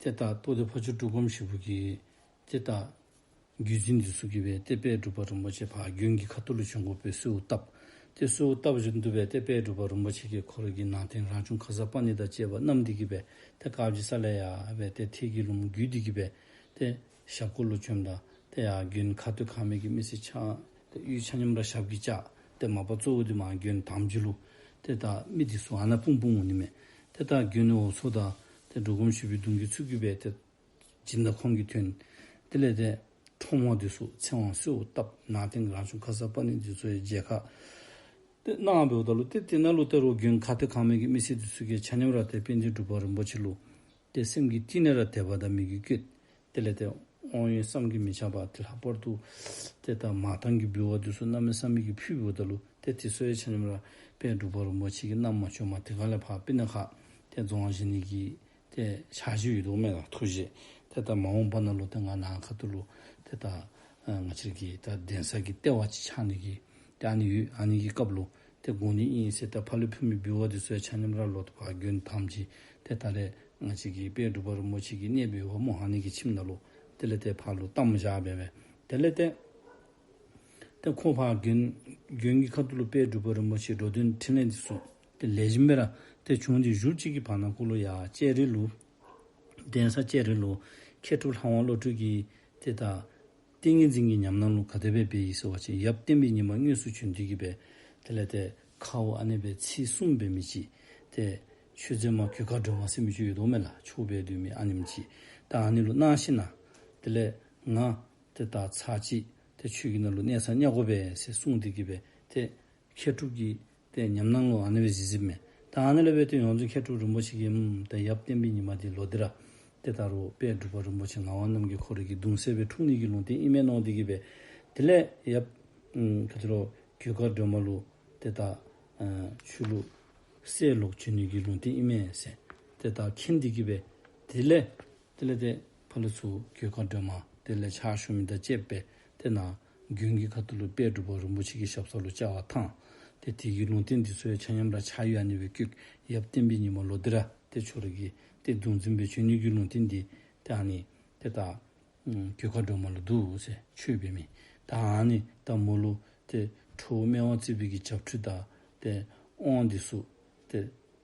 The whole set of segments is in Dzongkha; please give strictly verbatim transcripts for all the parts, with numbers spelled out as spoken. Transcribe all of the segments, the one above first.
ཏེ་ད་ལྟོ་ཏེ་ཕ་ཇོ་འབྲུག་སྒོམ་ཞིག་པོ་གི་ཏེ་ད་བརྒྱུད་འཛིན་འདི་ཚུ་གིས་སྦེ་ཏེ་དཔལ་འབྲུག་པ་རིན་པོ་ཆེ་ཕར་དགོན་གྱི་ཁ་ཐུག་ལུ་བྱོན་དགོ་པའི་གསོལཝ་བཏབ། ཏེ་གསོལཝ་བཏབ་བཞིན་དུ་སྦེ་ཏེ་དཔལ་འབྲུག་པ་རིན་པོ་ཆེ་གིས་ཁོ་རའི་གི་ནང་རྟེན་རང་བྱུང་ཁརྶ་པཱ་ཎི་དང་བཅས་པ་བསྣམས་ཏེ་གིས་སྦེ་ཏེ་དཀར་སྦྱིས་ས་ལས་ཡར་སྦེ་ཏེ་ཐེལ་གྱི་ལུངམ་བརྒྱུད་དེ་གིས་སྦེ་ཏེ་ཞབས་སྐོར་ལུ་བྱོནམ་ད་ཏེ་ཡར་དགོན་ཁ་ཐུག་ཁང་མའི་གི་མི་སེར་ཆ་ཏེ་གཡུས་ཆ་མཉམ་ར་ཞབས་ཀྱིས་བཅགས། ཏེ་མ་པ་གཙོ་བོ་འདི་མར་དགོན་དམ་ཅིག་ལུ་ཏེ་ད་མི་འདི་ཚུ་ཨ་ནཱ་སྤུངས་སྤུངསམ་འོང་ནི་མས། ཏེ་ད་དགོན་ནི་འོབས་མཚོ་དང་ཏེ་འབྲུག་སྒོམ་ཞིག་པོའི་གདུང་བརྒྱུད་ཚུ་གིས་སྦེ་ཏེ་སྦྱིན་བདག་ཁོང་གིས་ཐོན། དེ་ལས་ཏེ་ཁྲོམ་དབང་འདི་ཚུ་ཚེ་དབང་གསོལཝ་བཏབ། ནང་རྟེན་རང་བྱུང་ཁརྶ་པཱ་ཎི་འདི་ཚུ་ཡང་མཇལ་ཁ་ཏེ་གནང་། འབདཝ་ད་ལུ་ཏེ་དེ་ནང་ལུ་ཏེ་རོགས་དགོན་ཁ་ཐུག་ཁང་མའི་གི་མི་སེར་འདི་ཚུ་གིས་ཆ་མཉམ་ར་ཏེ་དཔལ་ལྡན་འབྲུག་པ་རིན་པོ་ཆེ་ལུ་ཏེ་སེམས་ཀྱི་གཏིང་ནས་ར་དད་པ་དང་མོས་གུས་བསྐྱེད། དེ་ལས་ཏེ་དབང་ཡོན་བསམ་གྱིས་མི་ཁྱབ་པ་ཏེ་ལྷག་པར་དུ་ཏེ་ད་མར་ཐང་གི་འབུལ་བ་འདི་ཚུ་གནམ་མེད་ས་མེད་ཀྱི་ཕུལ། འབདཝ་ད་ལུ་ཏེ་དེ་ཚུ་ཡང་ཆ་མཉམ་ར་དཔལ་འབྲུག་པ་རིན་པོ་ཆེ་གིས་གནམ་མ་བྱོནམ་དེ་ཁར་ལས་ཕར་སྤུ་ན་ཁ་ཏེ་རྫོང་བཞེངས་ནི་གི་ཏེ་འཆར་གཞི་ཡོད་དོ་མས་ལགས། ཐུགས་བཞེད། ཏེ་ད་མ་འོངས་པ་ནང་ལུ་ཏེ་ང་ནཱ་ཁ་ཐུག་ལུ་ཏེ་ད་ཨ་ང་བཅས་ཀྱི་ད་གདན་ས་གི་ལྟེ་བ་ཅིག་ཆགས་ནི་གི་ཏེ་ཨ་ནི་ཡོད། ཨ་ནི་གི་སྐབས་ལུ་ཏེ་དགོ་ནི་ཨིན་ཟེར་ད་ཕར་ལུ་ཕུལ་མི་འབུལ་བ་འདི་ཚུ་ཡང་ཆ་མཉམ་ར་ལོག་ཏེ་ཕར་དགོན་དམ་ཅིག་ཏེ་ད་རེས་ང་བཅས་ཀྱི་དཔལ་འབྲུག་པ་རིན་པོ་ཆེ་གི་གནས་སྦེ་ཡོདཔ་སྨོ། ཨ་ནི་གི་ཁྱིམ་ནང་ལུ་དེ་ལས་ཏེ་ཕར་ལུ་གཏམས་བཞག་སྦེ་སྦེ་དེ་ལས་ཏེ་ཏེ་ཁོང་ཕར་དགོན་དགོན་གྱི་ཁ་ཐུག་ལུ་དཔལ་འབྲུག་པ་རིན་པོ་ཆེ་འགྲོ་དོན་འཕྲིན་ལས་འདི་ཚུ་ཏེ་ལེགས་ཤོམ་སྦེ་ར་ཏེ་བྱུང་སྟེ་བཞུགས་ཅིག་གི་བར་ན་ཁོ་ལུ་ཡར་ལྕགས་རི་ལུ་གདན་ས་ལྕགས་རི་ལུ་མཁས་གྲུབ་ལྷ་དབང་བློ་གྲོས་ཀྱིས་ཏེ་ད་ཏིང་ངེ་འཛིན་གྱི་ཉམས་སྣང་ལུ་ག་དེ་སྦེ་འབད་ཡི་ཟེར་བ་ཅིན་ཡབ་བསྟན་པའི་ཉི་མ་དངོས་སུ་བྱོན་ཏེ་གིས་སྦེ་དེ་ལས་ཏེ་ཁཝ་ཨ་ནི་སྦེ་ཚིགས་གསུམ་འབད་མི་ཅིག་ཏེ་མཆོད་རྫས་མ་གོས་དཀར་སྒྲོལ་མ་ཟེར་མི་ཅིག་ཡོད་དོ་མས་ལགས། ཆོས་འབད་སྡོད་མི་ཨ་ནེམ་ཅིག་ད་ཨ་ནི་ལུ་གནང་ཞིནམ་ལས་དེ་ལས་ང་ཏེ་ད་ཚར་ཅིག་ཏེ་ཆོས་ཀྱི་ནང་ལུ་གནས་ས་ཉར་དགོ་པས་ཟེར་གསུངས་ཏེ་གིས་སྦེ་ཏེ་མཁས་གྲུབ་ཀྱི་ཏེ་ཉམས་སྣང་ལུ་ཨ་ནི་སྦེ་གཟིགས་གཟིགསཔ་མས། ད་ཨ་ནི་ལས་སྦེ་ཏེ་ཡོངས་འཛིན་མཁས་གྲུབ་རིན་པོ་ཆེ་གིས་ཨམ་ད་ཡབ་བསྟན་པའི་ཉི་མ་འདི་ལོག་སྟེ་ར་ཏེ་ད་རུང་དཔལ་འབྲུག་པ་རིན་པོ་ཆེ་ངག་དབང་རྣམ་རྒྱལ་ཁོ་རའི་གི་གདུང་སྲས་སྦེ་འཁྲུངས་ནི་གི་ལུང་བསྟན་ཨིན་མས་མནོ་སྟེ་གིས་སྦེ་དེ་ལས་ཡབ་ཨམ་ག་ཅི་ལོ་གོས་དཀར་སྒྲོལ་མ་ལུ་ཏེ་ད་ཨ་ཁྱོད་ལུ་སྲས་ལོག་བྱོན་ནི་གི་ལུང་བསྟན་ཨིན་མས་ཟེར་ཏེ་ད་མཁྱེན་ཏེ་གིས་སྦེ་དེ་ལས་དེ་ལས་ཏེ་ཕར་ལས་ཚུར་གོས་དཀར་སྒྲོལ་མ་དེ་ལས་ཕྱག་ཞུ་མི་དང་བཅསཔ་སྦེ་ཏེ་ནཱ་དགོན་གྱི་ཁ་ཐུག་ལུ་དཔལ་འབྲུག་པ་རིན་པོ་ཆེ་གི་ཞབས་ས་ལུ་བཅར་བར་བཏང་། ཏེ་དེ་གི་ལུང་བསྟན་འདི་ཚུ་ཡང་ཆ་མཉམ་ར་ཕྱག་གཡོག་ཨ་ནི་སྦེ་བཀོད། ཡབ་བསྟན་པའི་ཉི་མ་ལོག་སྟེ་ར་ཏེ་ཁྱོད་ར་གི་ཏེ་གདུང་འཛིན་སྦེ་བྱོན་ནི་གི་ལུང་བསྟན་འདི་ཏེ་ཨ་ནི་ཏེ་ད་ཨམ་གོས་དཀར་སྒྲོལ་མ་ལུ་འདུག་ཟེར་ཆོས་འབད་མི་ད་ཨ་ནི་ད་མོ་ལུ་ཏེ་ཁྲོ་བོ་སྨེ་བ་བརྩེགས་པའི་གི་བྱབས་ཁྲུས་དང་ཏེ་དབང་འདི་ཚུ་ཏེ་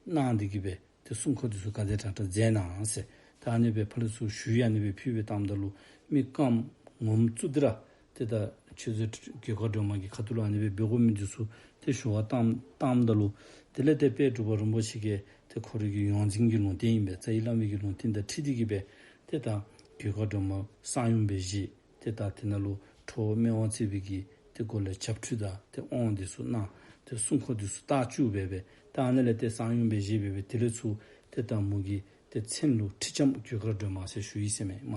གནང་སྟེ་གིས་སྦེ་ཏེ་སྲུང་འཁོར་འདི་ཚུ་ག་དེ་དྲག་དྲག་མཛད་གནང་ཟེར། ད་ཨ་ནི་སྦེ་ཕར་ལས་ཚུར་ཞུ་ཡི་ཨ་ནི་སྦེ་ཕུལ་སྦེ་བཏངམ་ད་ལུ་མི་རྐངམ་ངོམ་བཙུགས་ཏེ་ར་ཏེ་ད་མཆོད་རྫས་གོས་དཀར་སྒྲོལ་མ་གི་ཁ་ཐུག་ལུ་ཨ་ནི་སྦེ་འབད་དགོ་མི་འདི་ཚུ་ཏེ་ཞུ་བར་བཏང་བཏངམ་ད་ལུ་དེ་ལས་ཏེ་དཔལ་འབྲུག་པ་རིན་པོ་ཆེ་གིས་ཏེ་ཁོ་རའི་གི་ཡོངས་འཛིན་གྱི་ལུང་བསྟན་ཨིན་པས། རྩ་བའི་བླ་མའི་གི་ལུང་བསྟན་དང་འཁྲིལ་ཏེ་གིས་སྦེ་ཏེ་ད་གོས་དཀར་སྒྲོལ་མ་གསང་ཡུམ་སྦེ་བཞེས། ཏེ་ད་དེ་ནང་ལུ་ཁྲོ་བོ་སྨེ་བ་བརྩེགས་པའི་གི་ཏེ་སྒོ་ལས་བྱབས་ཁྲུས་དང་ཏེ་དབང་འདི་ཚུ་གནང་། ཏེ་སྲུང་འཁོར་འདི་ཚུ་རྟ་བཅུ་སྦེ་སྦེ་ད་ཨ་ནི་ལས་ཏེ་གསང་ཡུམ་སྦེ་བཞེས་སྦེ་སྦེ་དེ་ལས་ཚུར་ཏེ་ད་མོ་གི་ཏེ་མཚན་ལུ་ཁྲི་ལྕམ་གོས་དཀར་སྒྲོལ་མ་ཟེར་ཞུ་ཡི་ཟེར་མས། མ་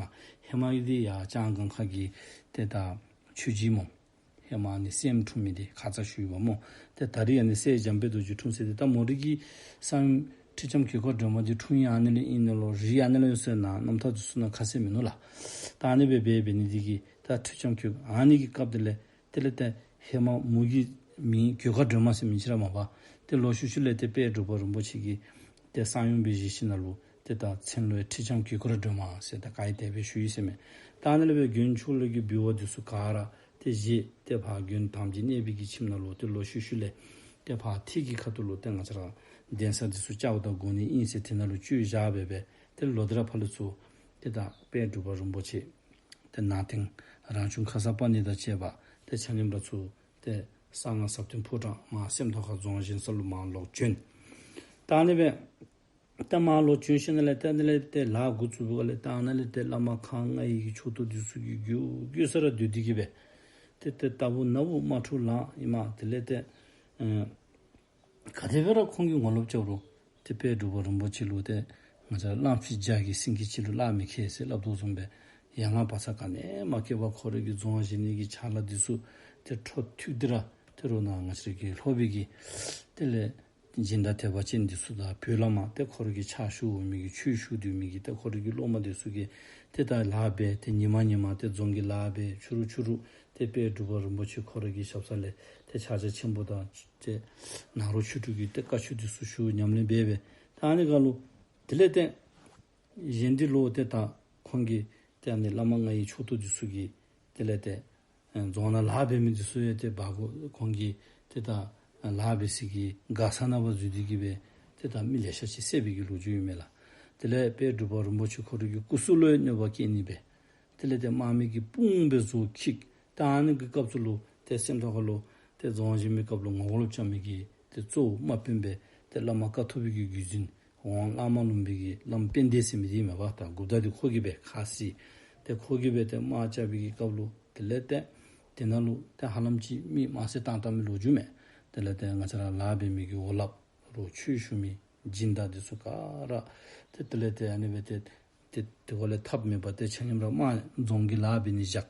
ཧེ་མ་གི་འདི་ཡར་ལྕང་སྒང་ཁ་གི་ཏེ་ད་ཆོས་རྗེ་སྨོ། ཧེ་མ་ཨ་ནི་སྲསམོ་འཁྲུངས་མི་འདི་ཁ་ཙ་ཞུ་ཡི་བ་སྨོ། ཏེ་ད་རིས་ཨ་ནི་སྲས་འཇམ་དཔལ་རྡོ་རྗེ་འཁྲུངས་ཟེར་ཏེ་ད་མོ་རའི་གི་གསང་ཡུམ་ཁྲི་ལྕམ་གོས་དཀར་སྒྲོལ་མ་འདི་འཁྲུངས་ཡང་ཨ་ནི་ལས་ཨིན་ནི་ལོ་རིགས་ཨ་ནི་ལས་ཡོད་ཟེར་ན་རྣམ་ཐར་འདི་ཚུ་ནང་ཁ་གསལ་མིན་ནུག་ལགས། ད་ཨ་ནི་སྦེ་འབད་འབད་ནི་འདི་གིས་ད་ཁྲི་ལྕམ་གོས་ཨ་ནི་གི་སྐབས་དེ་ལས་དེ་ལས་ཏེ་ཧེ་མ་མོ་གི་མིང་གོས་དཀར་སྒྲོལ་མ་ཟེར་མིང་ཅིག་ར་མ་པ། ཏེ་ལོག་ཤུལ་ཤུལ་ལས་ཏེ་དཔལ་འབྲུག་པ་རིན་པོ་ཆེ་གིས་ཏེ་གསང་ཡུམ་སྦེ་བཞེས་ཞིནམ་ལས་ཏེ་ད་མཚན་ལུ་ཡང་ཁྲི་ལྕམ་གོས་དཀར་སྒྲོལ་མ་ཟེར་ད་ག་ཡི་དེ་སྦེ་ཞུ་ཡི་ཟེར་མས། ད་ཨ་ནི་ལས་སྦེ་དགོན་ཕྱོགས་ལས་ཀྱི་འབུལ་བ་འདི་ཚུ་ག་ར་ཏེ་བཞེས་ཏེ་ཕར་དགོན་དམ་ཅིག་གནས་པའི་གི་ཁྱིམ་ནང་ལུ་ཏེ་ལོག་ཤུལ་ཤུལ་ལས་ཏེ་ཕར་ཐེལ་གྱི་ཁ་ཐུག་ལུ་ཏེ་ང་བཅས་ར་གདན་ས་འདི་ཚུ་བཅའ་བ་དང་དགོ་ནི་ཨིན་ཟེར་དེ་ནང་ལུ་བཅོལ་བཞག་སྦེ་སྦེ་ཏེ་ལོག་སྟེ་ར་ཕར་ལས་ཚུར་ཏེ་ད་དཔལ་འབྲུག་པ་རིན་པོ་ཆེ་ཏེ་ནང་རྟེན་རང་བྱུང་ཁརྶ་པཱ་ཎི་དང་བཅས་པ་ཏེ་ཆ་མཉམ་ར་ཚུར་ཏེ་གསང་སྔགས་ཟབ་དོན་ཕོ་བྲང་མར་སེམས་རྟོགས་ཁ་རྫོང་བཞེངས་ས་ལུ་མར་ལོག་བྱོན། ད་ཨ་ནི་སྦེ་ད་མར་ལོག་བྱོན་ཞིནམ་ལས་ད་ཨ་ནི་ལས་ཏེ་ལཱ་འགོ་བཙུགས་པའི་སྒང་ལས་ད་ཨ་ནི་ལས་ཏེ་བླ་མ་ཁག་ལྔ་ཡི་གི་ཕྱོགས་གཏོགས་འདི་ཚུ་གིས་གུ་གུ་ས་ར་སྡོད་དེ་གིས་སྦེ་ཏེ་ཏེ་ལྟ་བུ་ན་བུ་དམག་འཁྲུག་ལངས་ཨིན་མས། དེ་ལས་ཏེ་ཨེ་ག་དེ་སྦེ་ར་ཁོང་གིས་ངོ་ལོག་རྐྱབ་རུང་ཏེ་དཔལ་འབྲུག་པ་རིན་པོ་ཆེ་ལུ་ཏེ་ང་བཅས་གླང་ཆེན་བརྒྱ་གི་སེང་གེ་ཅིག་ལུ་གླགས་མི་ཁེལ་ཟེར་སླབ་དོ་བཟུམ་སྦེ་ཡ་ང་བག་ཚ་ག་ནི་མ་བསྐྱེད་པར་ཁོ་རའི་གི་རྫོང་བཞེངས་ནི་གི་ཕྱག་ལཱ་འདི་ཚུ་ཏེ་འཕྲོ་མཐུད་དེ་ར་ཏེ་རོགས་ནཱ་ང་བཅས་རའི་གི་ལྷོ་པའི་གི་དེ་ལས་སྦྱིན་བདག་དད་པ་ཅན་འདི་ཚུ་དང་བོད་ལས་མར་ཏེ་ཁོ་རའི་གི་ཕྱག་ཞུ་འོང་མི་གི་ཆོས་ཞུ་སྡོད་མི་གི་ཏེ་ཁོ་རའི་གི་སློབ་མ་འདི་ཚུ་གིས་ཏེ་ད་ལཱ་འབད་ཏེ་ཉི་མ་ཉི་མ་ཏེ་རྫོང་གི་ལཱ་འབད་ཕྱི་རུ་ཕྱི་རུ་ཏེ་དཔལ་འབྲུག་པ་རིན་པོ་ཆེ་ཁོ་རའི་གི་ཞབས་ས་ལས་ཏེ་ཕྱག་རྒྱ་ཆེན་པོ་དང་ཏེ་ནཱ་རོ་ཆོས་དྲུག་གི་ཏེ་བཀའ་ཆོས་འདི་ཚུ་ཞུ་ཉམས་ལེན་འབད་འབད། ད་ཨ་ནི་སྒང་ལུ་དེ་ལས་ཏེ་ གཞན་འདི་ལུ་ཏེ་ད་ཁོང་གིས་ཏེ་ཨ་ནི་བླ་མ་ལྔ་ཡི་ཕྱོགས་གཏོགས་འདི་ཚུ་གིས་དེ་ལས་ཏེ་ཨེ་རྫོང་ནང་ལཱ་འབད་མི་འདི་ཚུ་ཡང་ཏེ་འབག་དགོ། ཁོང་གིས་ཏེ་ད་ལཱ་འབད་སའི་གི་མགར་ས་ནང་འབག་འཛུལ་ཏེ་གིས་སྦེ་ཏེ་ད་མི་ལེ་ཤ་ཅིག་བསད་པའི་གི་ལོ་རྒྱུས་ཨིན་མས་ལགས། དེ་ལས་དཔལ་འབྲུག་པ་རིན་པོ་ཆེ་ཁོ་རའི་གི་སྐུ་གཟུགས་ལུ་ཡང་གནོད་པ་བཀལ་ནི་སྦེ། དེ་ལས་ཏེ་དམག་མི་གི་དཔུང་སྦེ་བཟོ་འཁྱིད། ད་ཨ་ནི་གི་སྐབས་སུ་ལུ་ཏེ་སེམས་རྟོགས་ཁ་ལུ་ཏེ་རྫོང་བཞེངས་མི་སྐབས་ལུ་ངོ་རྒོལ་རྐྱབ་མི་གི་ཏེ་གཙོ་བོ་དམག་དཔོན་སྦེ་ཏེ་བླ་མ་ཀཿཐོག་པའི་གི་བརྒྱུད་འཛིན་ཝང་གླང་མ་ལུང་པའི་གི་བླམ་དཔལ་ལྡན་ཟེར་མི་འདི་མས་པ། ད་འགོ་བདག་འདི་ཁོ་གིས་སྦེ་ཁ་བཟེད། ཏེ་ཁོ་གིས་སྦེ་ཏེ་དམག་རྐྱབ་པའི་གི་སྐབས་ལུ་དེ་ལས་ཏེ་དེ་ནང་ལུ་ཏེ་ཧ་ལམ་ཅིག་མི་དམར་བསད་བཏང་བཏང་མི་ལོ་རྒྱུས་མས། དེ་ལས་ཏེ་ང་བཅས་ར་ལཱ་འབད་མི་གི་འོག་ལགཔ་རོགས་ཆོས་ཞུ་མི་སྦྱིན་བདག་འདི་ཚུ་ག་ར་ཏེ་དེ་ལས་ཏེ་ཨ་ནི་སྦེ་ཏེ་ཏེ་དེ་ཁ་ལས་ཐབས་མེད་པར་ཏེ་ཆ་མཉམ་ར་དམག་རྫོང་གི་ལཱ་འབད་ནི་བཞག།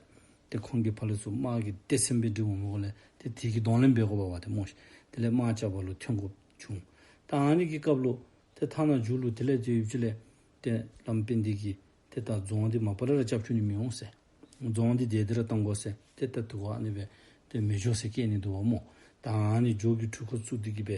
ཏེ་ཁོང་གི་ཕར་ལས་ཚུར་དམག་གི་སྡེ་ཚན་སྦེ་སྒྲིག་འོང་མི་ཁ་ལས་ཏེ་དེ་གི་གདོང་ལེན་འབད་དགོཔ་འབད་བ་ཏེ་སྨོ་ཤིག། དེ་ལས་དམག་རྐྱབ་པ་ལུ་ཐོན་དགོཔ་བྱུང་། ད་ཨ་ནི་གི་སྐབས་ལུ་ཏེ་ཐ་ན་མཇུག་ལུ་དེ་ལས་ཏེ་ཡུདཔ་ཅིག་ལས་ཏེ་བླམ་དཔལ་ལྡན་གྱིས་ཏེ་ད་རྫོང་འདི་མ་པ་ལས་ར་རྐྱབ་བཅུག་ནི་མི་འོང་ཟེར། རྫོང་འདི་དེ་དེ་ར་བཏང་དགོ་ཟེར། ཏེ་ད་དེ་ཁར་ཨ་ནི་སྦེ་ཏེ་མེ་སྒྱོགས་ཟེར་བཀལ་ནི་འདུག་པ་སྨོ། ད་ཨ་ནི་སྒྱོགས་ཀྱི་འཕྲུལ་འཁོར་བཙུགས་ཏེ་གིས་སྦེ་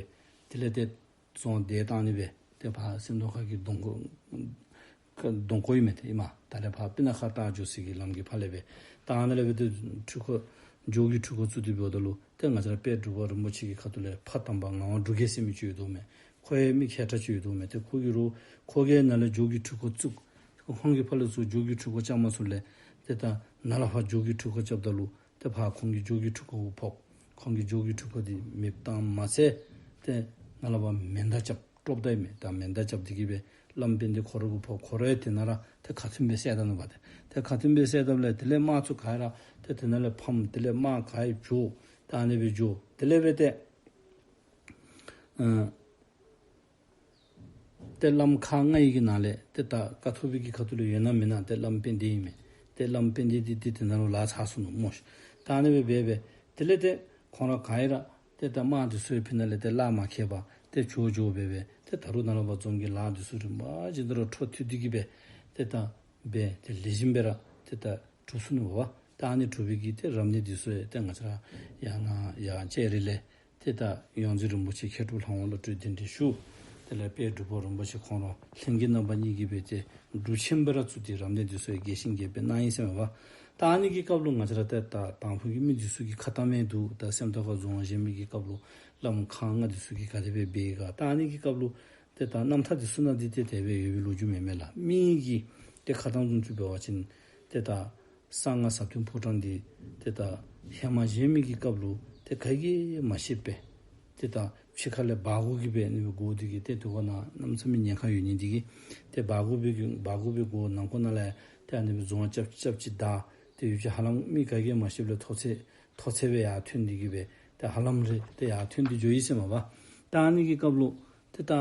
དེ་ལས་ཏེ་རྫོང་དེ་བཏང་ནི་སྦེ་ཏེ་ཕར་སེམས་རྟོགས་ཁ་གི་གདོང་ཁ་གདོང་ཁ་ཨིན་མས། ཏེ་ཨིན་མས། ད་ལས་ཕར་སྤུ་ན་ཁ་ལྟག་འགྱོ་སའི་གི་ལམ་གྱི་ཕར་ལས་སྦེ། ད་ཨ་ནི་ལས་སྦེ་ཏེ་འཕྲུལ་འཁོར་སྒྱོགས་ཀྱི་འཕྲུལ་འཁོར་བཙུགས་ཏེ་འབདཝ་ད་ལུ་ཏེ་ང་བཅས་ར་དཔལ་འབྲུག་པ་རིན་པོ་ཆེ་གི་ཁ་ཐུག་ལས་ཕ་དམ་པ་ངག་དབང་འབྲུག་རྒྱལ་ཟེར་མི་ཅིག་ཡོད་དོ་མས། ཁོ་ཡང་མི་མཁས་དྲགས་ཅིག་ཡོད་དོ་མས། ཏེ་ཁོ་གིས་རོགས་ཁོ་གིས་ནཱ་ལས་སྒྱོགས་ཀྱི་འཕྲུལ་འཁོར་བཙུགས། ཁོང་གིས་ཕར་ལས་ཚུར་སྒྱོགས་ཀྱི་འཕྲུལ་འཁོར་རྐྱབ་མ་ཚུགས་ལས་ཏེ་ད་ནཱ་ལས་ཕར་སྒྱོགས་ཀྱི་འཕྲུལ་འཁོར་རྐྱབ་ད་ལུ་ཏེ་ཕར་ཁོང་གིས་སྒྱོགས་ཀྱི་འཕྲུལ་འཁོར་གུ་ཕོག། ཁོང་གིས་སྒྱོགས་ཀྱི་འཕྲུལ་འཁོར་འདི་མེདཔ་བཏང་མ་ཚད་ཏེ་ནཱ་ལས་ཕར་མེ་མདའ་རྐྱབ། ཀྲོབ་མདའ་ཨིན་མས། ད་མེ་མདའ་རྐྱབ་སྟེ་གིས་སྦེ་བླམ་དཔལ་ལྡན་ཁོ་ར་གུ་ཕོག། ཁོ་ར་ཡང་དེ་ནང་ར་ཏེ་ཁ་ཐུམ་སྦེ་བསད་ད་ནུག་པ། ཏེ་ཏེ་ཁ་ཐུམ་སྦེ་བསད་དཝ་ལས་དེ་ལས་དམག་ཚུ་ག་ར་ཏེ་དེ་ནང་ལས་ཕམ། དེ་ལས་དམག་ག་ཡོད་འགྱོ། ད་ཨ་ནི་སྦེ་འགྱོ། དེ་ལས་སྦེ་ཏེ་ཨ་ཏེ་བླམ་ཁག་ལྔ་ཡི་གི་ནང་ལས་ཏེ་ད་ཀཿཐོག་པའི་གི་ཁ་ཐུག་ལུ་ཡོད་ན་མེད་ན་ཏེ་བླམ་དཔལ་ལྡན་ཨིན་མས། ཏེ་བླམ་དཔལ་ལྡན་འདི་ཏེ་དེ་ནང་ལུ་ལཱ་ཚར་སོ་ནུག་སྨོ་ཤིག། ད་ཨ་ནི་སྦེ་འབད་སྦེ་དེ་ལས་ཏེ་ཁོང་ར་ག་ཡོད་ར་ཏེ་ད་དམག་འདི་ཚུ་ཡང་ཕི་ནཱ་ལས་ཏེ་ལཱ་མ་ཁེལ་བར་ཏེ་འགྱོ་འགྱོ་འབད་སྦེ་ཏེ་ད་རུང་ནཱ་ལས་ཕར་རྫོང་གི་ལཱ་འདི་ཚུ་རིམ་པ་བཞིན་དུ་ར་འཕྲོ་མཐུད་དེ་གིས་སྦེ་ཏེ་ད་འབད་ཏེ་ལེགས་ཤོམ་སྦེ་ར་ཏེ་ད་གྲུབ་སོ་ནུག་པ། ད་ཨ་ནི་གྲུབ་པའི་གི་ཏེ་རབ་གནས་འདི་ཚུ་ཡང་ཏེ་ང་བཅས་ར་ཡར་ང་ཡར་ལྕགས་རི་ལས་ཏེ་ད་ཡོངས་འཛིན་རིན་པོ་ཆེ་མཁས་གྲུབ་ལྷ་དབང་བློ་གྲོས་གདན་འདྲེན་ཞུ། དེ་ལས་དཔལ་འབྲུག་པ་རིན་པོ་ཆེ་ཁོང་ར་ལྷན་རྒྱས་རྣམ་པ་གཉིས་ཀྱིས་སྦེ་ཏེ་སྒྲུབ་ཆེན་སྦེ་ར་བཙུགས་ཏེ་རབ་གནས་འདི་ཚུ་ཡང་རྒྱས་ཤིང་རྒྱས་པར་གནང་ཡི་ཟེར་མས་པ། ད་ཨ་ནི་གི་སྐབས་ལུ་ང་བཅས་ར་ཏེ་ད་དང་ཕུ་གི་མི་འདི་ཚུ་གི་ཁ་གཏམ་ཡང་འདུག། ད་སེམས་རྟོགས་ཁ་རྫོང་བཞེངས་མི་གི་སྐབས་ལུ་བླམ་ཁག་ལྔ་འདི་ཚུ་གིས་ག་དེ་སྦེ་འབད་ག། ད་ཨ་ནི་གི་སྐབས་ལུ་ཏེ་ད་རྣམ་ཐར་འདི་ཚུ་ནང་འདི་ཏེ་དེ་སྦེ་ཡོད་པའི་ལོ་རྒྱུས་མེན་མས་ལགས། མི་གི་ཏེ་ཁ་གཏམ་བཟུམ་ཅིག་འབད་བ་ཅིན་ཏེ་ད་གསང་སྔགས་ཟབ་དོན་ཕོ་བྲང་འདི་ཏེ་ད་ཧེ་མ་བཞེངས་མི་གི་སྐབས་ལུ་ཏེ་ག་གིས་མ་ཤེས་པས། ཏེ་ད་ཕྱི་ཁ་ལས་སྦ་སྒོ་གིས་སྦེ་ཨ་ནི་སྦེ་སྒོ་འདི་གིས་ཏེ་དེ་ཁར་ནང་གནམ་མེད་ས་མེད་ཉེན་ཁ་ཡོད་ནི་འདི་གིས་ཏེ་སྦ་སྒོ་སྦེ་གི་སྦ་སྒོ་སྦེ་སྒོ་ནང་ཁོག་ནང་ལས་ཏེ་ཨ་ནི་སྦེ་རྫོང་རྐྱབ་རྐྱབ་ཅིག་བདའ། ཏེ་ཡུདཔ་ཅིག་ཧ་ལམ་མི་ག་གིས་མ་ཤེསཔ་ལས་ཐོག་ཚད་ཐོག་ཚད་སྦེ་ཡར་ཐོན་ཏེ་གིས་སྦེ་ཏེ་ཧ་ལམ་རེ་ཏེ་ཡར་ཐོན་ཏེ་འགྱོ་ཡི་ཟེར་མས་པ། ད་ཨ་ནི་གི་སྐབས་ལུ་ཏེ་ད་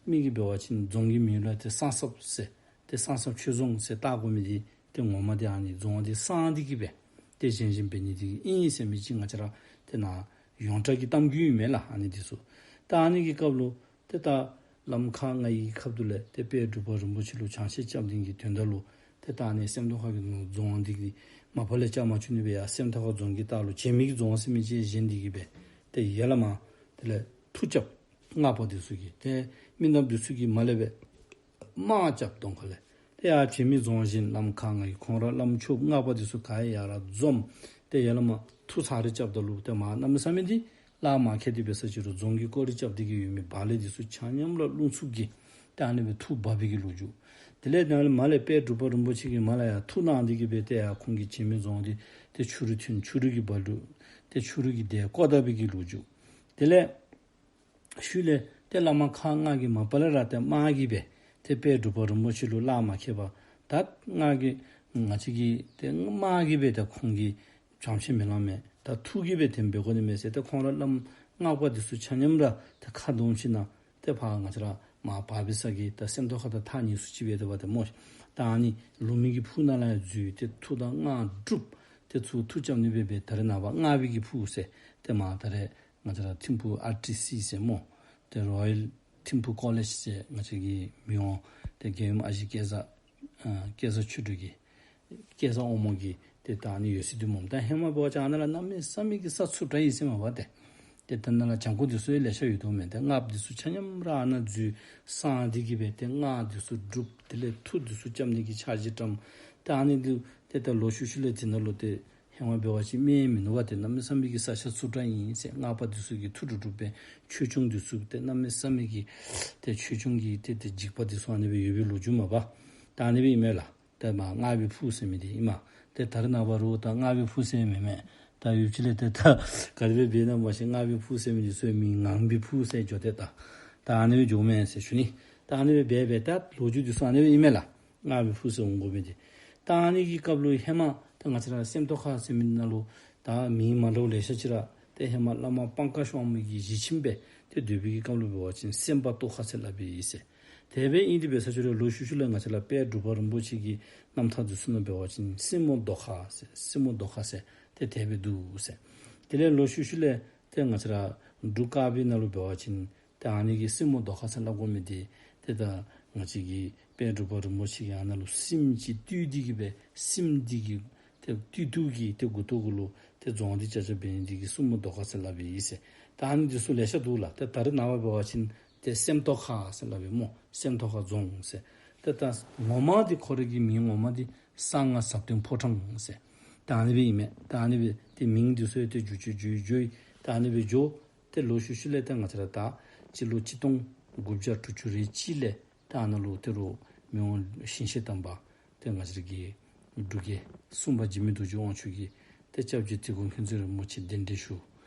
མི་གིས་འབད་བ་ཅིན་རྫོང་གི་མིང་ལུ་ཏེ་གསང་སྔགས་ཟེར་ཏེ་གསང་སྔགས་ཆོས་རྫོང་ཟེར་བཏགས་དགོ་མི་འདི་ཏེ་ངོ་མ་འདི་ཨ་ནི་རྫོང་འདི་གསང་སྟེ་གིས་སྦེ་ཏེ་བཞེངས་བཞེངསམ་འབད་ནི་འདི་གིས་ཨིན་ཟེར་མི་ཅིག་ང་བཅས་ར་ཏེ་ནཱ་ཡོངས་གྲགས་ཀྱི་གཏམ་རྒྱུད་ཨིན་མས་ལགས། ཨ་ནི་འདི་ཚུ་ད་ཨ་ནི་གི་སྐབས་ལུ་ཏེ་ད་བླམ་ཁག་ལྔ་ཡི་ཁ་ཐུག་ལས་ཏེ་དཔལ་འབྲུག་པ་རིན་པོ་ཆེ་ལུ་ཕྱག་ཕྱིད་རྐྱབ་ནི་གི་དོན་དག་ལུ་ཏེ་ད་ཨ་ནི་སེམས་རྟོགས་ཁ་གི་རྫོང་འདི་གི་མ་པ་ལས་རྐྱབ་མ་བཅུག་ནི་སྦེ་ཡར་སེམས་རྟོགས་ཁ་རྫོང་གི་ལྟག་ལུ་བྱེ་མའི་གི་རྫོང་ཟེར་མི་ཅིག་བཞེངས་ཏེ་གིས་སྦེ་ཏེ་ཡར་ལས་མར་དེ་ལས་མཐུ་རྐྱབ། སྔགས་པ་འདི་ཚུ་གིས་ཏེ་མི་ནགཔ་འདི་ཚུ་གིས་མར་ལས་སྦེ་དམག་རྐྱབ་གདོང་ཁ་ལས། ཏེ་ཡར་བྱེ་མའི་རྫོང་བཞེངས། བླམ་ཁག་ལྔ་གིས་ཁོང་ར་བླམ་ཆོསཔ་སྔགས་པ་འདི་ཚུ་ག་ཡང་ཡར་ར་འཛོམས། ཏེ་ཡར་ལས་མར་མཐུ་ཚར་རེ་རྐྱབ་ད་ལུ་ཏེ་མར་གནམ་མེད་ས་མེད་འདི་ལཱ་མ་ཁེལ་ཏེ་འབད་ས་ཅིག་རུང་རྫོང་གི་སྐོར་ར་རྐྱབ་སྟེ་གིས་ཡོད་མི་སྦ་ལེགས་འདི་ཚུ་ཆ་མཉམ་ར་རླུང་འཚུབ་ཀྱིས་ཏེ་ཨ་ནི་སྦེ་འཐུ་འབག་པའི་གི་ལོ་རྒྱུས། དེ་ལས་ནཱ་ལས་མར་ལས་དཔལ་འབྲུག་པ་རིན་པོ་ཆེ་གིས་མར་ལས་ཡར་མཐུ་གནང་སྟེ་གིས་སྦེ་ཏེ་ཡར་ཁོང་གི་བྱེ་མའི་རྫོང་འདི་ཏེ་ཆུ་རུད་ཐོན། ཆུ་རུད་ཀྱི་སྦ་ལུ་ཏེ་ཆུ་རུད་ཀྱི་སྡེ་བཀོ་བཏང་པའི་གི་ལོ་རྒྱུས། དེ་ལས་ཤུལ་ལས་ཏེ་བླ་མ་ཁག་ལྔ་གིས་མ་པ་ལས་ར་ཏེ་དམག་གིས་སྦེ་ཏེ་དཔལ་འབྲུག་པ་རིན་པོ་ཆེ་ལུ་ལཱ་མ་ཁེལ་བར་ད་ང་གིས་ང་བཅས་ཀྱིས་ཏེ་དམག་གིས་སྦེ་ཏེ་ཁོང་གི་བྱང་ཆུབ་མི་ལང་མས། ད་མཐུ་གིས་སྦེ་དེ་འབད་དགོ་ནི་མས་ཟེར་ཏེ་ཁོང་ར་བླམ་སྔགས་པ་འདི་ཚུ་ཆ་མཉམ་ར་ཏེ་ཁ་སྡོམ་ཞིནམ་ཏེ་ཕར་ང་བཅས་ར་མར་འབག་པའི་ས་གི་ད་སེམས་རྟོགས་ཁ་དང་ཐག་ཉེ་སུ་ཅིག་སྦེ་ཏེ་འབད་དེ་སྨོ། ད་ཨ་ནི་ལུང་མའི་གི་ཕུག་ནང་ལས་ཡར་འཛུལ་ཏེ་མཐུ་དང་སྔགས་སྒྲུབ། ཏེ་ཚུར་མཐུ་རྐྱབ་ནི་སྦེ་འབད་ད་རེས་ནངས་པ་སྔགས་པའི་གི་ཕུག་ཟེར་ཏེ་མར་ད་རེས་ང་བཅས་ར་ཐིམ་ཕུག་ཨར་ཊི་སི་ཟེར་སྨོ། ཏེ་རོ་ཡལ་ཐིམ་ཕུག་ཀོ་ལེཇ་ཟེར་ང་བཅས་ཀྱི་མི་དབང་ཏེ་རྒྱལ་ཡུམ་ཨ་ཞེ་སྐལ་བཟང་ཨ་སྐལ་བཟང་ཆོས་སྒྲོན་གྱི་སྐལ་བཟང་དབང་མོ་གི་ཏེ་ད་ཨ་ནི་ཡོད་སའི་འདུག་སྨོ། ད་ཧེ་མ་འབད་བ་ཅིན་ཨ་ནཱ་ལུ་གནམ་མེད་ས་མེད་ཀྱི་ས་འཚུབ་དྲགས་ཨིན་ཟེར་མས་པ་ཏེ། ཏེ་ད་ནཱ་ལུ་བྱང་ཁོག་འདི་ཚུ་ལེ་ཤ་ཡོད་དོ་མས། ཏེ་སྔགས་འདི་ཚུ་ཆ་མཉམ་ར་ཨ་ནཱ་འཛུལ་གསང་སྟེ་གི་སྦེ་ཏེ་སྔགས་འདི་ཚུ་སྒྲུབ། དེ་ལས་མཐུ་འདི་ཚུ་རྐྱབ་ནི་གི་འཆར་གཞི་བཀྲམ། ཏེ་ཨ་ནི་འདི་ཏེ་ད་ལོག་ཤུལ་ཤུལ་ལས་འདི་ནང་ལུ་ཏེ་ཧེ་མ་འབད་བ་ཅིན་མེན་མིན་འདུག་པ། ཏེ་གནམ་མེད་ས་མེད་ཀྱི་ས་ཆ་ཚུབ་དྲགས་ཨིན་ཟེར། སྔགས་པ་འདི་ཚུ་གིས་མཐུ་སྒྲུབ་སྒྲུབ་སྦེ་ཆོས་སྐྱོང་འདི་ཚུ་ཏེ་གནམ་མེད་ས་མེད་ཀྱི་ཏེ་ཆོས་སྐྱོང་གི་ཏེ་ཏེ་འཇིགས་པ་འདི་ཚུ་ཨ་ནི་སྦེ་ཡོད་པའི་ལོ་རྒྱུས་མས་པ། ད་ཨ་ནི་སྦེ་ཨིན་མས་ལགས། ཏེ་མ་སྔགས་པའི་ཕུག་ཟེར་མི་འདི་ཨིན་མས། ཏེ་ད་རེས་ནངས་པ་རུང་ད་སྔགས་པའི་ཕུག་ཟེར་མི་མེད། ད་ཡུལ་ཅིག་ལས་ཏེ་ད་ག་དེ་སྦེ་འབད་ན་མ་ཤེས། སྔགས་པའི་ཕུག་ཟེར་མི་འདི་ཚུ་མིང་ངང་པའི་ཕུག་ཟེར་འགྱོ་སྟེ་ད་ད་ཨ་ནི་སྦེ་འགྱོཝ་མས་ཟེར་ཞུ་ནི། ད་ཨ་ནི་སྦེ་འབད་འབད་ད་ལོ་རྒྱུས་འདི་ཚུ་ཨ་ནི་སྦེ་ཨིན་མས་ལགས། སྔགས་པའི་ཕུག་ཟེར་འོང་དགོ་མི་འདི། ད་ཨ་ནི་གི་སྐབས་ལུ་ཧེ་མ་ད་ང་བཅས་ར་སེམས་རྟོགས་ཁ་ཟེར་མི་ནང་ལུ་ད་མིང་མ་འདྲཝ་ལེ་ཤ་ཅིག་ར་ཏེ་ཧེ་མ་བླ་མ་པང་ཀ་ཤོ་ཨ་མི་གི་གཞིས་ཁྱིམ་སྦེ་ཏེ་སྡོད་པའི་གི་སྐབས་ལུ་འབད་བ་ཅིན་སེམས་དཔའ་རྟོགས་ཁ་ཟེར་སླབ་པའི་ཨིན་ཟེར། དེ་སྦེ་ཨིན། དེ་འབད་ས་ཅིག་རུང་ལོག་ཤུལ་ཤུལ་ལས་ང་བཅས་ར་དཔལ་འབྲུག་པ་རིན་པོ་ཆེ་གི་རྣམ་ཐར་འདི་ཚུ་ནང་འབད་བ་ཅིན་སྲིན་མོ་མདོ་ཁ་ཟེར་སྲིན་མོ་མདོ་ཁ་ཟེར་ཏེ་དེ་སྦེ་འདུག་ཟེར། དེ་ལས་ལོག་ཤུལ་ཤུལ་ལས་ཏེ་ང་བཅས་ར་འབྲུག་དཀར་པོའི་ནང་ལུ་འབད་བ་ཅིན་ཏེ་ཨ་ནི་གི་སྲིན་མོ་མདོ་ཁ་ཟེར་སླབ་དགོ་མི་འདི་ཏེ་ད་ང་བཅས་ཀྱི་དཔལ་འབྲུག་པ་རིན་པོ་ཆེ་གིས་ཨ་ནཱ་ལུ་སྲིནམོ་ཅིག་བཏུལ་ཏེ་གི་སྦེ་སྲིནམོ་འདི་གི་ཏེ་བཏུལ་བཏུལཝ་གི་ཏེ་མགུ་ཏོ་གུ་ལུ་ཏེ་རྫོང་འདི་ཅ་ཅ་འབད་ནི་འདི་གིས་སྲིན་མོ་མདོ་ཁ་ཟེར་སླབ་པའི་ཨིན་ཟེར། ད་ཨ་ནི་འདི་ཚུ་ལེ་ཤ་འདུག་ལགས། ཏེ་ད་རེས་ནངས་པ་འབད་བ་ཅིན་ཏེ་སེམས་རྟོགས་ཁ་ཟེར་སླབ་པའི་སྨོ། སེམས་རྟོགས་ཁ་རྫོང་ཟེར། ཏེ་ད་ངོ་མ་འདི་ཁོ་རའི་གི་མིང་ངོ་མ་འདི་གསང་སྔགས་ཟབ་དོན་ཕོ་བྲང་ཟེར། ད་ཨ་ནི་སྦེ་ཨིན་མས། ད་ཨ་ནི་སྦེ་ཏེ་མིང་འདི་ཚུ་ཡང་ཏེ་འགྱུར་བཅོས་འགྱུར་འགྱུར་ད་ཨ་ནི་སྦེ་འགྱོ། ཏེ་ལོག་ཤུལ་ཤུལ་ལས་ཏེ་ང་བཅས་ར་ད་སྤྱི་ལོ་གཅིག་སྟོང་དགུ་བརྒྱ་དྲུག་ཅུ་རེ་གཅིག་ལས་ཏེ་ཨ་ནཱ་ལུ་ཏེ་རུང་མི་དབང་ཞིང་གཤེགས་དམ་པ་ཏེ་ང་བཅས་ར་གི་འབྲུག་རྒྱལ་གསུམ་པ་འཇིགས་མེད་རྡོ་རྗེ་དབང་ཕྱུག་གིས་ཏེ་སྐྱབས་རྗེ་དིལ་མགོ་མཁྱེན་བརྩེ་རིན་པོ་ཆེ་གདན་འདྲེན་ཞུ།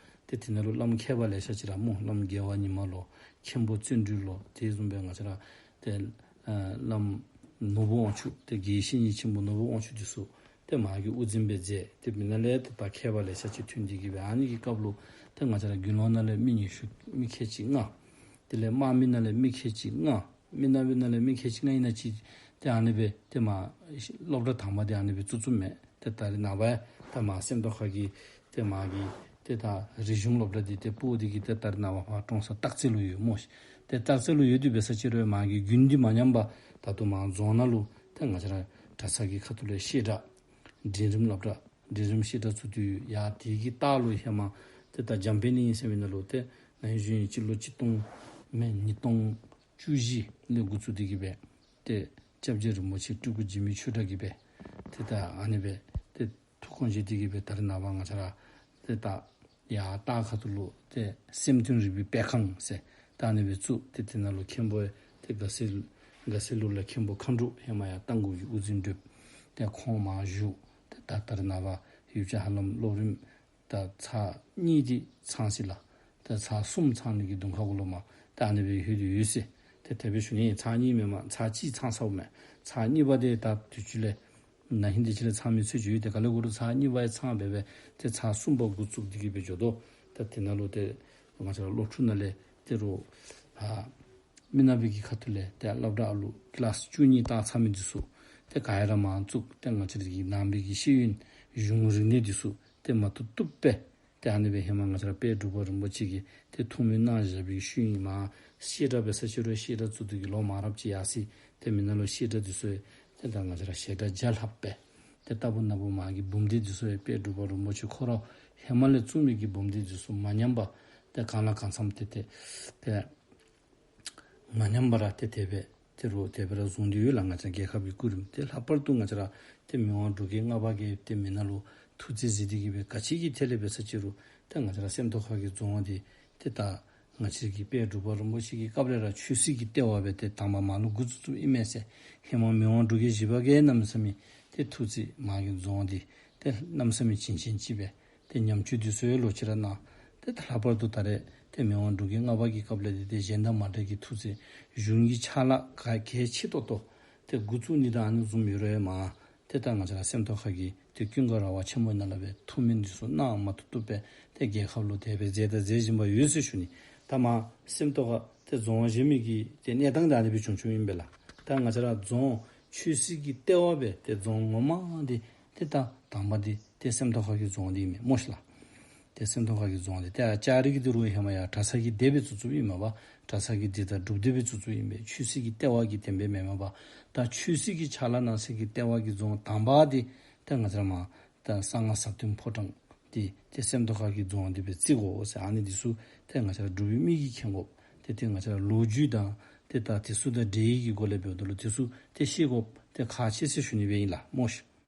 ཏེ་དེ་ནང་ལུ་བླམ་མཁས་པ་ལེ་ཤ་ཅིག་ར་སྨོ། བླམ་རྒྱལ་བ་ཉི་མ་ལོ་མཁན་པོ་བརྩོན་འགྲུས་ལོ་དེ་བཟུམ་སྦེ་ང་བཅས་ར་ཏེ་ཨ་བླམ་ནོར་བུ་དབང་ཕྱུག་ཏེ་དགེ་བཤེས་གཉེན་ཆེན་པོ་ནོར་བུ་དབང་ཕྱུག་འདི་ཚུ་ཏེ་མ་གི་དབུ་འཛིན་སྦེ་མཛད། ཏེ་མི་ནང་ལས་ཏེ་ད་མཁས་པ་ལེ་ཤ་ཅིག་ཐོན་ཏེ་གི་སྦེ་ཨ་ནི་གི་སྐབས་ལུ་ཏེ་ང་བཅས་ར་དགེ་སློང་ནང་ལས་མི་ཉི་ཤུ་མི་ཁལ་གཅིག་ལྔ། དེ་ལས་དམག་མི་ནང་ལས་མི་ཁལ་གཅིག་ལྔ། མི་ནང་པའི་ནང་ལས་མི་ཁལ་གཅིག་ལྔ་ཨིན་ན་ཅིག་ཏེ་ཨ་ནི་སྦེ་ཏེ་མ་སློབ་གྲྭ་དང་པ་འདི་ཨ་ནི་སྦེ་བཙུགས་བཙུགསཔ་མས། ཏེ་ད་རེས་ནངས་པ་ཡང་ད་མ་སེམས་རྟོགས་ཁ་གི་ཏེ་མ་གི་ཏེ་ད་རིག་གཞུང་སློབ་གྲྭ་འདི་ཏེ་སྤོ་སྟེ་གི་ཏེ་ད་རེས་ནངས་པ་ཕར་ཀྲོང་གསར་སྟག་རྩེ་ལུ་ཡོད་སྨོ་ཤིག། ཏེ་སྟག་རྩེ་ལུ་ཡོད། དེ་འབད་ས་ཅིག་རུང་མ་གི་དགོན་འདི་མ་ཉམས་པར་ད་ལྟོ་མ་རྫོང་ནང་ལུ་ཏེ་ང་བཅས་ར་གྲྭ་ཚང་གི་ཁ་ཐུག་ལས་བཤད་གྲྭ་འབྲིང་རིམ་སློབ་གྲྭ་འབྲིང་རིམ་བཤད་གྲྭ་བཙུགས་ཏེ་ཡོད། ཡར་དེ་གི་ལྟག་ལུ་ཧེ་མ་ཏེ་ད་འཇམ་དཔལ་གླིང་ཟེར་མི་ནང་ལུ་ཏེ་ན་ཧིང་གཞེས་ནིང་སྤྱི་ལོ་གཅིག་སྟོང་མེན་ཉིས་སྟོང་བཅུ་བཞི་ལས་འགོ་བཙུགས་ཏེ་གི་སྦེ་ཏེ་སྐྱབས་རྗེ་རིན་པོ་ཆེ་སྤྲུལ་སྐུ་འཇིགས་མེད་ཆོས་གྲགས་ཀྱིས་སྦེ་ཏེ་ད་ཨ་ནི་སྦེ་ཏེ་ཐུགས་དགོངས་བཞེས་ཏེ་གི་སྦེ་ད་རེས་ནངས་པ་ང་བཅས་ར་ཏེ་ད་ཡར་ལྟག་ཁ་ཐུག་ལུ་ཏེ་སེམས་དོན་རིག་པའི་སྤེལ་ཁང་ཟེར་ད་ཨ་ནི་སྦེ་བཙུགས། ཏེ་དེ་ནང་ལུ་མཁན་པོ་ཏེ་དགའ་སེ་དགའ་སེ་ལུ་ལ་མཁན་པོ་མཁའ་འགྲོ་ཧེ་མ་ཡར་རྟ་མགོ་གི་དབུ་འཛིན་སྒྲུབ། ཏེ་ཁོང་མར་བཞུགས། ཏེ་ད་ད་རེས་ནངས་པ་ཡུལ་གྱར་ཧ་ལམ་སློབ་རིམ་ད་ཚར་གཉིས་འདི་ཚང་ཅི་ལགས། ད་ཚར་གསུམ་ཚང་ནི་གི་གདོང་ཁ་གུ་ལུ་མ་ད་ཨ་ནི་སྦེ་ལྷོད་དེ་ཡོད་ཟེར། ཏེ་དེ་སྦེ་ཞུ་ནི། ཚར་གཉིས་མེན་མ་ཚར་གཅིག་ཚང་ཚརཝ་མས། ཚར་གཉིས་པ་འདི་ད་དུས་ཅི་ལས་ན་ཧིང་དེ་ཅིག་ལས་ཚང་མི་ཚུ་ཅིག་ཡོད། ཏེ་ག་ལས་གོ་རུང་ཚར་གཉིས་པ་ཡང་ཚང་སྦེ་སྦེ་ཏེ་ཚར་གསུམ་པ་འགོ་བཙུགས་ཏེ་གི་སྦེ་འགྱོ་དོ། ད་དེ་ནང་ལུ་ཏེ་ང་བཅས་ར་སློབ་ཕྲུག་ནང་ལས་ཏེ་རུང་ཨ་མི་ནག་པའི་གི་ཁ་ཐུག་ལས་ཏེ་སློབ་གྲྭ་ལུ་ཀི་ལཱསི་བཅུ་གཉིས་ལྟ་ཚར་མི་འདི་ཚུ་ཏེ་ག་ཡ་ར་མར་བཙུགས། ཏེ་ང་བཅས་ར་གི་ནང་པའི་གི་ཤེས་ཡོན་གཞུང་རིག་གནས་འདི་ཚུ་ཏེ་མ་ཐུབ་ཐུབ་སྦེ་ཏེ་ཨ་ནི་སྦེ་ཧེ་མ་ང་བཅས་ར་དཔལ་འབྲུག་པ་རིན་པོ་ཆེ་གིས་ཏེ་ཐུགས་སྨོན་གནང་བཞག་པའི་ཤེས་ཡོན་མར་བཤད་གྲྭ་འབད་ས་ཅིག་རུང་བཤད་གྲྭ་བཙུགས་ཏེ་གི་ལོ་མང་རབས་ཅིག་ཡར་སོ་ཡི། ཏེ་མི་ནང་ལུ་བཤད་གྲྭ་འདི་ཚུ་ཡང་ཏེ་ད་ང་བཅས་ར་ཞལ་གྲངས་བརྒྱ་ལྷགཔ་སྦེ་ཏེ་ལྟ་བུ་ན་བུ་མ་གི་འབུམ་སྡེ་འདི་ཚུ་ཡང་དཔལ་འབྲུག་པ་རིན་པོ་ཆེ་ཁོ་ར་ཧེ་མ་ལས་བཙུགས་མི་གི་འབུམ་སྡེ་འདི་ཚུ་མ་ཉམས་པར་ཏེ་གང་ལ་གང་འཚམས་ཏེ་ཏེ་ཏེ་མ་ཉམས་པར་ཏེ་དེ་སྦེ་ཏེ་རུང་དེ་སྦེ་ར་བཟུང་སྟེ་ཡོད་ལགས། ང་བཅས་རྒྱལ་ཁབ་ཀྱི་སྐུ་རིམ་ཏེ་ལྷག་པར་དུ་ང་བཅས་ར་ཏེ་མི་དབང་འབྲུག་རྒྱལ་ལྔ་པ་གིས་ཏེ་མི་ནང་ལུ་ཐུགས་རྩིས་གཟིགས་ཏེ་གི་སྦེ་ག་ཅི་གི་ཐད་ལས་འབད་ས་ཅིག་རུང་ཏེ་ང་བཅས་ར་སེམས་རྟོགས་ཁ་གི་རྫོང་འདི་ཏེ་ད་ང་བཅས་ཀྱི་དཔལ་འབྲུག་པ་རིན་པོ་ཆེ་གི་སྐབས་ལས་ར་ཆོས་སྲིད་ཀྱི་ལྟེ་བ་སྦེ་ཏེ་དང་པ་མར་ལུ་འགོ་བཙུགས་བཙུགསཔ་ཨིན་མས་ཟེར། ཧེ་མ་མི་དབང་འབྲུག་རྒྱལ་བཞི་པ་གིས་གནམ་མེད་ས་མེད་ཏེ་ཐུགས་རྩིས་མ་གི་རྫོང་འདི་ཏེ་གནམ་མེད་ས་མེད་བྱིན་ཅན་ཅིག་སྦེ་ཏེ་ཉམས་བཅོས་འདི་ཚུ་ཡང་ལོག་ཅི་ར་གནང་། ཏེ་ད་ལྷག་པར་དུ་ད་རེས་ཏེ་མི་དབང་འབྲུག་རྒྱལ་ལྔ་པ་གི་སྐབས་ལས་ཏེ་ཏེ་གཞན་དང་མ་འདྲ་གི་ཐུགས་རྩིས་གཞུང་གི་ཕྱག་ལཱ་ག་གལ་ཆེ་ཏོག་ཏོ་ཏེ་འགོ་བཙུགས་ནི་དང་ཨ་ནི་བཟུམ་ཡོད་རུང་ཡང་མ་ཏེ་ད་ང་བཅས་ར་སེམས་རྟོགས་ཁ་གི་ཏེ་ཀུན་དགའ་ར་བ་ཆེན་མོའི་ནང་ལས་སྦེ་ཐུགས་སྨོན་འདི་ཚུ་གནང་མ་ཐུབ་ཐུབ་སྦེ་ཏེ་རྒྱལ་ཁབ་ལུ་དེ་སྦེ་མཛད་དང་མཛད་བཞིན་པ་ཡོད་ཟེར་ཞུ་ནི། ད་མར་སེམས་རྟོགས་ཁ་ཏེ་རྫོང་བཞེངས་མི་གི་ཏེ་གནས་སྟངས་འདི་ཨ་ནི་སྦེ་བྱུང་བྱུངམ་ཨིན་པས་ལགས། ད་ང་བཅས་ར་རྫོང་ཆོས་སྲིད་ཀྱི་ལྟེ་བ་སྦེ་ཏེ་རྫོང་ངོ་མ་འདི་ཏེ་ད་དང་པ་འདི་ཏེ་སེམས་རྟོགས་ཁ་གི་རྫོང་འདི་ཨིན་མས་སྨོ་ཤིག་ལགས། ཏེ་སེམས་རྟོགས་ཁ་གི་རྫོང་འདི་ཏེ་ཨ་ལྕགས་རི་གི་འདི་རུང་ཧེ་མ་ཡར་གྲྭ་ཚང་གི་སྡེ་སྦེ་བཙུགས་བཙུགསཔ་ཨིན་མས་པ། གྲྭ་ཚང་གི་སྡེ་དང་སྒྲུབ་སྡེ་སྦེ་བཙུགས་བཙུགསཔ་ཨིན་པས། ཆོས་སྲིད་ཀྱི་ལྟེ་བ་གི་དེ་སྦེ་མེན་མས་པ། ད་ཆོས་སྲིད་ཀྱི་ཕྱག་ལཱ་གནང་སའི་གི་ལྟེ་བ་གི་རྫོང་དང་པ་འདི་ཏེ་ང་བཅས་ར་མར་ད་གསང་སྔགས་ཟབ་དོན་ཕོ་བྲང་ ཏེ་ཏེ་སེམས་རྟོགས་ཁ་གི་རྫོང་དེ་སྦེ་བརྩི་དགོ་ཟེར། ཨ་ནི་འདི་ཚུ་ཏེ་ང་བཅས་ར་འབྲུག་པའི་མི་གིས་མཁྱེན་དགོ། ཏེ་ཏེ་ང་བཅས་ར་ལོ་རྒྱུས་དང་ཏེ་ད་དེ་ཚུ་དང་འབྲེལ་བའི་གི་སྒོ་ལས་འབདཝ་ད་ལུ་དེ་ཚུ་ཏེ་ཤེས་དགོཔ་ཏེ་ཁག་ཆེ་ཟེར་ཞུ་ནི་སྦེ་ཨིན་ལགས་སྨོ་ཤིག།